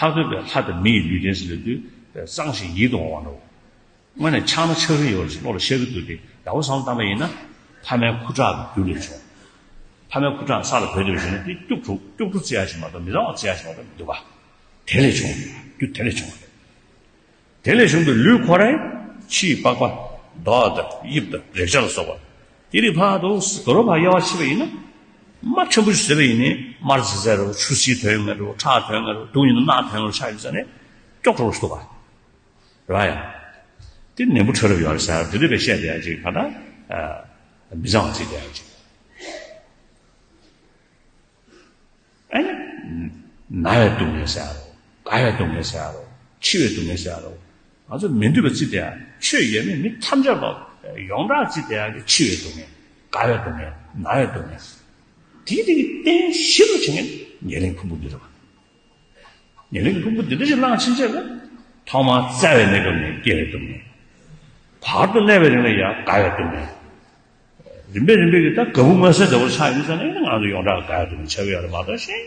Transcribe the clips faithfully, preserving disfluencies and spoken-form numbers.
ལྷག་ཐོས་པའི་ལྷ་དང་མི་ཡི་ལུས་རྟེན་ཟེར་ལབ་དུས་གཙང་ཞིང་ཡིད་དུ་འོང་བ་འདྲ་བོ། དངོས་གནས་ཆགས་ན་ཆགས་ཀྱི་ཡོད་རེད་ཅེས་བློ་ལ་ཤར་གྱི་འདུག་སྟེ། ཡག་པོ་བསམ་བློ་བཏང་པ་ཡིན་ན། ཕ་མའི་ཁུ་ཁྲག་གི་རྒྱུ་ལས་བྱུང་། ཕ་མའི་ཁུ་ཁྲག་ས་ལ་བུད་བསྡད་པ་ཡིན་ན། དེ་སྐྱུག་བྲོ་སྐྱུག་བྲོ་བརྩི་ཡ་ཞིག་མ་གཏོགས་མི་གཙང་བ་བརྩི་ཡ་ཞིག་མ་གཏོགས་མི་འདུག་ག། དེ་ལས་བྱུང་། རྒྱུ་དེ་ལས་བྱུང་བ་རེད། དེ་ལས་བྱུང་བའི་ལུས་ཁོ་རང་ཕྱིའི་པགས་པ། མདོག་དང་དབྱིབས་དང་རེག་བྱ་ལ་སོགས་པ། དེ་རིགས་ཕར་དུ་དོ་རུང་ཕར་དབྱེ་བ་ཕྱེ་བ་ཡིན་ན། རྨ་ཆེན་པོ་ཞིག་བཟོས་པ་ཡིན་ནའི་རྨ་རྫི་ཙེ་རེད། ཆུ་སྲིན་ཐོན་ཡོང་གི་རེད། ཁྲག་ཐོན་ཡོང་གི་རེད། དུག་ཡིན་ན་རྣག་ཐོན་ཡོང་གི་རེད། ཆགས་ཡོང་ཙང་ནས་སྐྱོག་བྲོ་བ་ཞིག་འདུག་ག། རེད་ཡ། དེ་ནད་འབུ་ཕྲ་རབ་ཡོད་རེད་ཟེར། དེ་འདྲ་བའི་བཤད་བསྡད་ཡ་ཅིག་ག་ད། མི་གཙང་བ་བརྩི་བསྡད་ཡ་ཅིག། ཨ་ནི། ན་བའི་སྡུག་བསྔལ་ཟེར་ཡ་རོ། རྒ་བའི་སྡུག་བསྔལ་ཟེར་ཡ་རོ། འཆི་བའི་སྡུག་བསྔལ་ཟེར་ཡ་རོ། ང་ཚོ་མི་འདོད་པ་བརྩི་བསྡད་ཡ། ཆོས་ཡོད་མེད་མི་ཐམས་ཅད་པ་ཡོངས་གྲགས་བརྩི་བསྡད་ཡ་གི་འཆི་བའི་སྡུག་བསྔལ། རྒ་བའི་སྡུག་བསྔལ། ན་བའི་སྡུག་བསྔལ། དེའི་རིགས་ཀྱི་རྟེན་གཞི་རུ་བྱེད་མཁན་ཉེར་ལེན་ཕུང་པོ་འདི་རེད་བ། ཉེར་ལེན་གྱི་ཕུང་པོ་འདི་འདྲ་ཞིག་བླངས་ཕྱིན་ཆད་ལ། ཐོག་མར་བཙའ་བའི་གནས་སྐབས་ནས་སྐྱེ་བའི་སྡུག་བསྔལ། བར་དུ་གནས་པའི་རིང་ལ་ཡང་རྒ་བའི་སྡུག་བསྔལ། རིམ་པས་རིམ་པས་ཀྱིས་ད་རྒད་པོ་མངོན་གསལ་དོད་པོ་ཆགས་ཡོང་ཙང་ནས་ང་ཚོ་ཡོངས་གྲགས་རྒ་བའི་སྡུག་བསྔལ་ཆགས་ཀྱི་ཡོད་རེད་མ་གཏོགས། གཞན་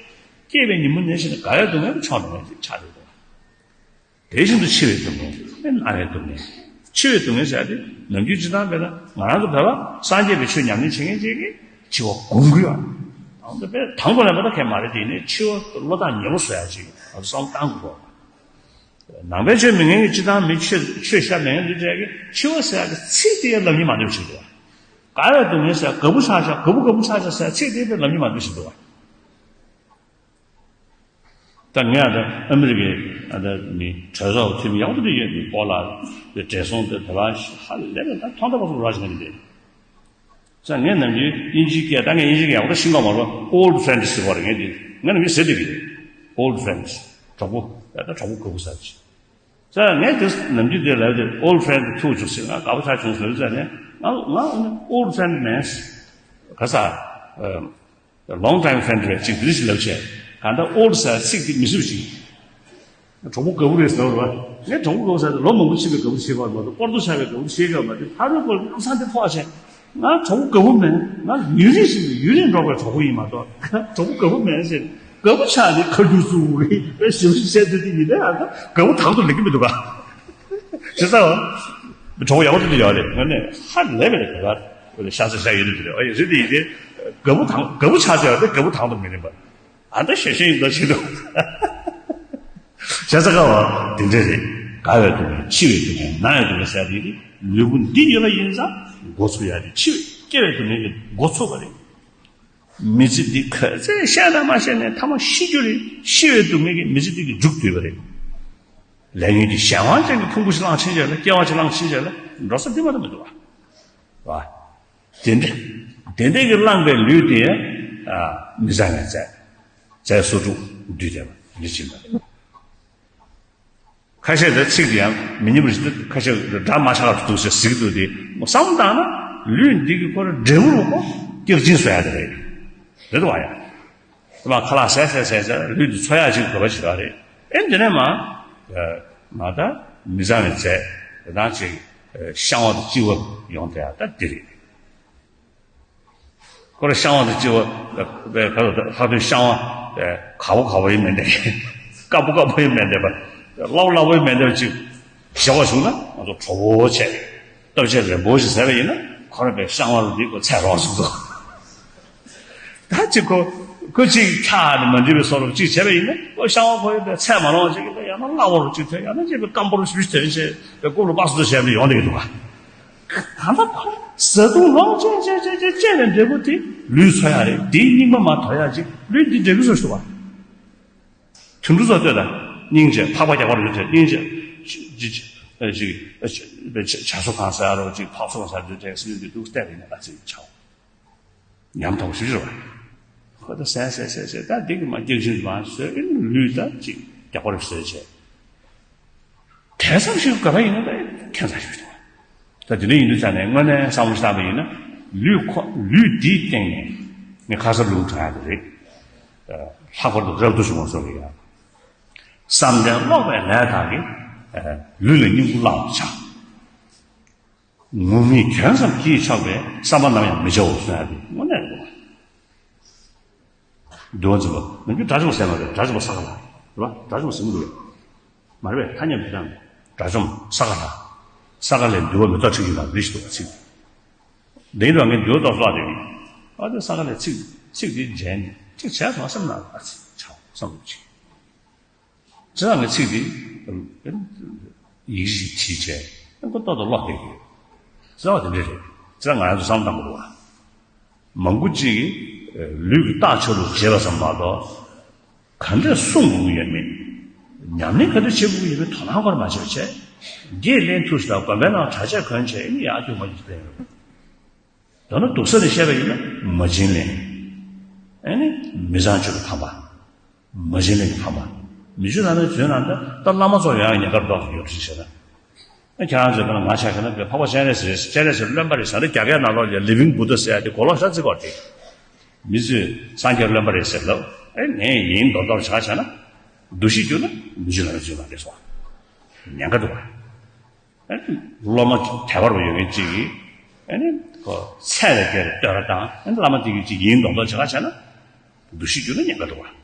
སྐྱེས་པའི་ཉིན་མོ་ནས་བྱས་ནས་རྒ་བའི་སྡུག་བསྔལ་དེ་ཆགས་འགྲོ་མཁན་ཅིག་ཆགས་འགྲོ་གི་འདུག། དེ་བཞིན་དུ་འཆི་བའི་སྡུག་བསྔལ། ན་བའི་སྡུག་བསྔལ། འཆི་བའི་སྡུག་བསྔལ་ཟེར་ཡ་དེ་ནམ་རྒྱུན་སྤྱིར་བཏང་དཔེར་ན་ང་རང་ཚོ་བོད་པ་སངས་རྒྱས་པའི་ཆོས་ཉམས་ལེན་བྱེད་མཁན་ཅིག་གིས་འཆི་བ་སྒོམ་དགོས་པ། དང་དུ་དཔེ་དང་པོ་ལ་མ་གཏོགས་གང་ཡང་མ་རེད། དེ་ནས་འཆི་བ་བློ་ཐག་ཉེ་པོ་བཟོ་ཡ་ཅིག་ང་ཚོ་བསམ་བློ་གཏང་དགོས་པ། ནང་པའི་ཆོས་མི་ཉན་གྱི་སྤྱིར་བཏང་མི་ཆོས་ཆོས་ཤ་མི་ཉན་འདི་འདྲ་གི་འཆི་བ་ཟེར་ཡ་གི་ཚིག་དེ་ཡང་ལབ་ཉན་མ་འདོད་བྱེད་དགོས་པ། རྒ་བའི་སྡུག་བསྔལ་ཟེར་ཡ། རྒད་པོ་ཆགས་ཤག། རྒད་པོ་རྒད་པོ་ཆགས་ཤག་ཟེར་ཡ་ཚིག་དེ་དཔེ་ལབ་ཉན་མ་འདོད་བྱེད་དགོས་པ། ད་ངས་ད་ཨ་མི་རི་ཀའི་ཨ་ད་མི་གྲོས་ཚོགས་འཐུས་མི་ཡག་པོ་འདི་ཡོད་འདུག། སྐོར་ལ་བགྲེས་སོང་དེ་དེ་བ་ཧ་ལས་པའི་ད་ཐོག་མཐའ་བར་གསུམ་ར་ཞིག་ནས་འདི། ས་ངས་ནམ་རྒྱུན་དབྱིན་ཇིའི་སྐད། ད་ངས་དབྱིན་ཇིའི་སྐད་ཡག་པོ་ཤེས་ཀྱི་མ་རེད། Old friends ཟེར་བ་རེད། ངས་འདི་ངས་ནམ་རྒྱུན་ཟེར་བསྡད་ཀྱི་རེད། Old friends། གྲོགས་པོ། ད་གྲོགས་པོ་རྒད་པོ་ཟེར་གྱི། ས་ངས་དེ་ནམ་རྒྱུན་དེ་ལབ་དེ་Old friend ཐུག་བྱུང་ཟེར། ང་དགའ་པོ་ཆགས་བྱུང་ཟེར་ཟེར་ནས། ང་ང་Old friend མིན། ག་ས། Long time friend རེད་ཅིག་འདི་ཞིག་ལབ་བྱས། གང་ལྟར་old ཟེར་ཚིག་འདི་མི་བཟོད་ཅིག། གྲོགས་པོ་རྒད་པོ་རེད་ཟེར་བ། ངས་གྲོགས་པོ་རྒད་པོ་ཟེར་ཏེ་ལོ་མང་པོ་ཕྱིན་པའི་རྒད་པོ་ཤེས་པ་མ་གཏོགས། སྐོར་ཐོག་ཆགས་པའི་རྒད་པོ་ཤེས་ཀྱི་ཡོད་མ་རེད། ཕ་རོལ་པོ་ལམ་སང་དེ་ཕོག་བྱས། ང་གྲོགས་པོ་རྒད་པོ་མིན། ང་ཡུན་རིང་ཞིག་ནས་ཡུན་རིང་འགྲོགས་པའི་གྲོགས་པོ་ཡིན་མ་གཏོགས། གྲོགས་པོ་རྒད་པོ་མིན་ཟེར། རྒད་པོ་ཆགས་ནས་ཁ་རྒྱུག་བཙུགས་པའི་ཞིབ་འཇུག་བྱས་ཏེ་དེ་ཡིན་ན་ཡང་རྒད་པོ་དང་དུ་ལེགས་ཀྱི་མི་འདུག་ག། བྱས་ཙང་། གྲོགས་པོ་ཡག་པོ་དེ་འདྲ་ཡོད་རེད། དངོས་གནས་ཧ་ལས་པ་རེད། དེ་ག་ཤ་ཚ་ཤ་ཡོད་རེད། དེ་རེད། ཨ་ཡོད་རེད། དེ་ཡིན་ཏེ། རྒད་པོ་དང་རྒད་པོ་ཆགས་ཚར་ཡོད་དེ་རྒད་པོ་དང་དུ་མི་ལེན་པ། ཨ་ད་ཞེ་ཞེ་ཡིན་ད་ཞེ་འདུག། བྱས་ཙང་ག་བ་དེ་འདྲ་རེད། རྒ་བའི་སྡུག་བསྔལ། འཆི་བའི་སྡུག་བསྔལ། ན་བའི་སྡུག་བསྔལ་ཟེར་དེ་རེད། ལུས་པོ་འདི་ཡོད་པ་ཡིན་ཙང་འགོ་ཚུགས་ཡ་རེད། འཆི་བའི་སྐྱེ་བའི་སྡུག་བསྔལ་གྱི་འགོ་ཚུགས་པ་རེད། མི་ཚེ་འདི་ག་ཚད་བཤད་དང་མ་བཤད་ནས་མཐའ་མ་ཤི་རྒྱུ་རེད། ཤི་བའི་སྡུག་བསྔལ་གྱིས་མི་ཚེ་འདི་གི་མཇུག་བསྡུས་པ་རེད། ལས་ཉོན་གྱི་གཞན་དབང་ཅན་གྱི་ཕུང་པོ་ཞིག་བླངས་ཕྱིན་བྱས་ལ། སྐྱེ་བ་ཞིག་བླངས་ཕྱིན་བྱས་ལ་འགྲོ་ས་འདི་མ་གཏོགས་མི་འདུག་བ། བ། དེ་འདྲ། དེ་འདྲ་གི་བླངས་པའི་ལུས་དེ། ཨ། མི་གཙང་བའི་རྫས། རྫས་སོ་དྲུག་འདུས་བསྡད་པ་འདི་ཕྱིན་པ་རེད། ཁ་ཤས་དེ་ཚིག་དེ་ཡང་མི་སྙན་པ་ཞིག་འདུག། ཁ་ཤས་སྒྲ་མ་ཆགས་པ་འདུག་ཟེར་ཟེར་གྱི་འདུག། དེ་སོང་བཏང་ན་ལུས་འདི་གི་ཁོ་ར་འབྲས་བུ་རུ་ཁོ་སྐྱག་གཅིན་བཟོ་ཡ་དེ་རེད། རེད་དོ་བ་ཡ། དེ་མ་ཁ་ལག་ཟས་ཟས་ཟས་ཟས་ལུས་འདི་འཚོ་ཡ་ཅིག་དགོས་པ་ཞིག་རེད། ཨེ་འདི་ནས་མ། མ་ད་མི་གཙང་བའི་རྫས་དེ་དང་ཅིག་བཤང་བ་དང་གཅི་བ་ཡོང་བསྡད་ཡ་ད་འདི་རེད། ཁོ་ར་བཤང་བ་དང་གཅི་བ། ལྷག་དོན་བཤང་བ་དཀར་པོ་དཀར་པོ་ཡིན་མིན་འདྲ། དཀར་པོ་དཀར་པོ་ཡིན་མིན་འདྲ་བ། སླ་པོ་སླ་པོ་ཡིན་མིན་འདྲ་བ་ཅིག་བཞག་པ་བྱུང་ན་ང་ཚོ་གྲོགས་པོ་བྱས། སྟོབས་ཆེན་རིན་པོ་ཆེ་ཟེར་བ་ཡིན་ན་ཁོ་ར་བའི་བཤང་བ་རུ་འདི་ཁོ་ཚད་རོགས་སུ་འདུག། ད་ཅིག་ཁོ་ཁོ་ཅིག་ཁྲག་ནི་མ་འདྲིས་པའི་བཟོ་འདྲ་ཅིག་བྱས་པ་ཡིན་ན་ཁོ་བཤང་བ་ཁོ་ཡི་བའི་ཚད་མ་རོགས་ཅིག་གི་ཡང་ན་སླ་པོ་རུ་ཅིག་ཐོན། ཡང་ན་ཅིག་བའི་སྐམ་པོ་རུ་ཞུ་ཐོན་བྱས་བའི་རྐུབ་ལ་པགས་སུ་བྱས་པ་ཡོང་བསྡད་ཀྱི་འདུག་ག། ད་ལྟ་ཁོ་བཟའ་བཏུང་ལོངས་སྤྱད་སྤྱད་སྤྱད་སྤྱད་སྤྱད་ནས་འབྲས་བུ་དེ་ལུས་འཚོ་ཡ་རེད། དེའི་རྙིང་པ་མར་དོར་ཡ་ཅིག་ལུས་འདི་འབྲས་བུ་བཟོ་ཞུ་བ། དུད་འགྲོ་ཚོ་ལྟོས་དང་། སྙིང་རྗེ་ཕག་པ་རྒྱག་པ་རེད་དེ། སྙིང་རྗེ་ཅི་ཅི་ཅི་ཅི་བྱ་སོ་གང་ཟ་རོགས་ཅིག་ཕག་སོ་གང་ཟ་རྒྱུ་དེ་སྲིད་དུ་སྟེར་ཡིན་ན་ད་ཚིག་ཆའོ། ཉམ་ཐག་ཞིག་རེད་བ། ཁོ་ད་ཟས་ཟས་ཟས་ཟས་ད་འདི་གི་མ་སྐྱག་ཤིང་མ་ཟོས་ཀྱི་ལུས་ད་ཅིག་རྒྱག་པ་རེ་བཟོས་བྱས། དེ་ཙམ་ཞིག་ག་པ་ཡིན་ན་ད་ཁྱད་མཚར་ཞིག་འདུག། ད་དེ་འདྲ་ཡིན་དུས་ཙང་ནས་དངོས་གནས་བསམ་བློ་ཞིག་བཏང་པ་ཡིན་ན། ལུས་ཁོ་ལུས་འདིའི་སྟེང་ནས་ངས་ཁ་སང་ལུང་དྲངས་ཡ་དེ་རེད། ལྷག་པར་དུ་རབ་ཏུ་བྱུང་བ་སོགས་ལ་ཡང་བསམ་གཏན་ཀློག་པའི་ལས་དག་གིས་ལུས་ལ་སྙིང་པོ་བླངས་པར་བྱ། ངུར་སྨྲིག་གྱོན་ཙམ་གྱིས་ཆོག་པའི་བསམ་པ་ནམ་ཡང་མི་བྱའོ་གསུང་ཡ་དེ་དངོས་གནས་རེད་པ། འདུལ་བ་འཛིན་པ་ནམ་རྒྱུན་སྒྲ་འཇུག་པ་ཟེར་མ་རེད། སྒྲ་འཇུག་པ་ས་ག་ལ། རེད་བ། དགྲ་བཅོམ་ཟེར་གྱི་འདུག་བས། མ་རེད་པས། ཐ་སྙད་མི་འདྲ་བ། དགྲ་བཅོམ་ས་ག་ལ། ས་ག་ལས་འདུལ་བ་མེ་ཏོག་ཁྲིད་ཀྱི་ལ་རེ་ཞིག་འདུག་བ། ཚིག་འདི་ཡིན་དུས་ངས་འདུལ་བ་ཏོག་ཙམ་བཀླགས་དེ་ཡིན། ཨ་དེ་ས་ག་ལས་ཚིག་ཚིག་འདི་མཇལ་ནས་ཅིག་བྱས་སོང་སེམས་ནང་ཨ་ཚིག་ཆགས་བསམ་བློ་ཅིག་དེ་ལ་ངས་ཚིག་འདི་ཡི་གེ་ཞིག་བྲིས་བྱས་ཁོ་ཏོག་ཏོག་ཀློག་བསྡད་ཀྱི་ཡོད། རྩ་བ་དེ་འདྲ་རེད། རྩ་ང་རང་ཚོ་བསམ་བློ་བཏང་དགོས་འདུག་བ། མང་པོ་ཅིག་གིས་ལུས་ཀྱི་རྟགས་ཆོས་ལུགས་བྱེད་པ་ཙམ་མ་གཏོགས། ག་འདྲས་གསུང་དགོས་ཀྱི་ཡོད་མེད། ཉམས་ལེན་ག་འདྲས་བྱེད་དགོས་ཀྱི་ཡོད་མེད་དོ་སྣང་སྐོར་མ་བྱས་པ་བྱས། དགེ་ལེན་ཐུགས་སུ་དང་དགོན་པའི་ནང་གྲྭ་ཆས་གོན་བྱས་ཨེ་ནི་ཡར་རྒྱུག་མར་རྒྱུག་བྱས་ཡོད། མདོར་ན་སྡུག་ས་ནས་བཤད་པ་ཡིན་ན་མ་བྱིན་ལེན། ཨེ་ནི་མི་ཚངས་སྤྱོད་ཀྱི་ཕམ་པ། མ་བྱིན་ལེན་གྱི་ཕམ་པ། མི་ཆོས་ལམ་མེ་བྱོན་ན་ད་ད་བླ་མ་ཚོ་ཡང་ཉེན་ཁར་འགྲོ་ཡོད་ཞེས་བཤད་ན། ཨ་ཁྱེད་རང་ཚོས་ད་ང་ཆ་བཞག་ན་འཕགས་པ་སྤྱན་རས་གཟིགས་རེད། སྤྱན་རས་གཟིགས་རློན་པ་རེད་ཟེར་ན་རྒྱ་སྐད་ནང་ལོགས་ལ་living Buddha ཟེར་ཡ་དེ་གོ་ལོག་ཤ་ཚིག་གོ་དེ། མི་ཚོས་སངས་རྒྱས་རློན་པ་རེད་ཟེར་ལབ། ཨེ་ངས་ཡིན་མདོག་མདོག་བྱ་བྱས་ན། འདུ་ཤེས་བསྒྱུར་ན་མི་ཆོས་ལམ་མེ་བྱོན་པ་རེད་སོ། ཉེན་ཁ་འདུག་བ། ཨེ་སློབ་མ་དད་པ་རུ་ཡོད་མཁན་གཅིག་གིས་ཨེ་ནི་ཁོ་ཚད་ལས་བརྒལ་བའི་བསྟོད་ར་བཏང་། ཨེ་ནི་བླ་མ་དེ་གིས་གཅིག་ཡིན་མདོག་མདོག་བྱེད་ག་བྱས་ན། འདུ་ཤེས་བསྒྱུར་ན་ཉེན་ཁ་འདུག་བ།